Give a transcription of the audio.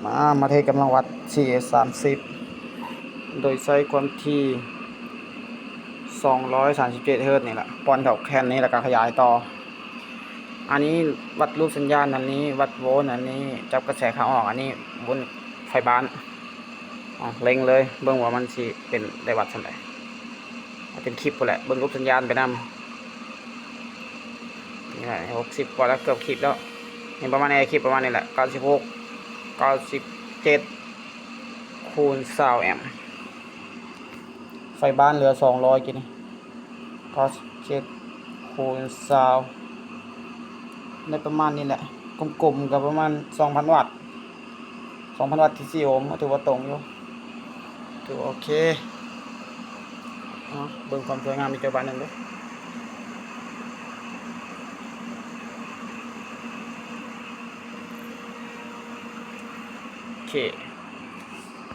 ມາ ມາເທດກຳລັງວັດ ສີ່ເອສາມສິບ ໂດຍໃຊ້ຄວາມຖີ່ ສອງຮ້ອຍສາມສິບເຈັດເຮີດນີ້ແຫຼະ ປ້ອນເຂົ້າແຄນນີ້ ແລ້ວກໍຂະຫຍາຍຕໍ່. ອັນນີ້ວັດຮູບສັນຍານ ອັນນີ້ວັດໂວນ ອັນນີ້ຈັບກະແສເຂົ້າອອກ ອັນນີ້ວົນໄຟບ້ານ. ເອົາ ເລັງເລີຍ ເບິ່ງວ່າມັນຊິເປັນໄດ້ວັດສ່ຳໃດ. ເອົາເປັນຄລິບພຸ້ນແຫຼະ ເບິ່ງຮູບສັນຍານໄປນຳ. ນີ້ແຫຼະ ຫົກສິບກວ່າແລ້ວ ເກືອບຄລິບແລ້ວ. ນີ້ປະມານນີ້ ຄລິບປະມານນີ້ແຫຼະ ເກົ້າສິບຫົກ ເກົ້າສິບເຈັດ ຄູນຊາວແອມ. ໄຟບ້ານເຫຼືອສອງຮ້ອຍກີ້ນີ້ ເກົ້າສິບເຈັດ ຄູນຊາວ ໄດ້ປະມານນີ້ແຫຼະ ກົມໆ ກໍປະມານສອງພັນວັດ ສອງພັນວັດທີສີ່ໂອມ ກໍຖືວ່າຕົງຢູ່ ຖືວ່າໂອເຄ. ເອົາ ເບິ່ງຄວາມສວຍງາມອີກຈັກບາດໜຶ່ງເດີ້ ໂອເຄ.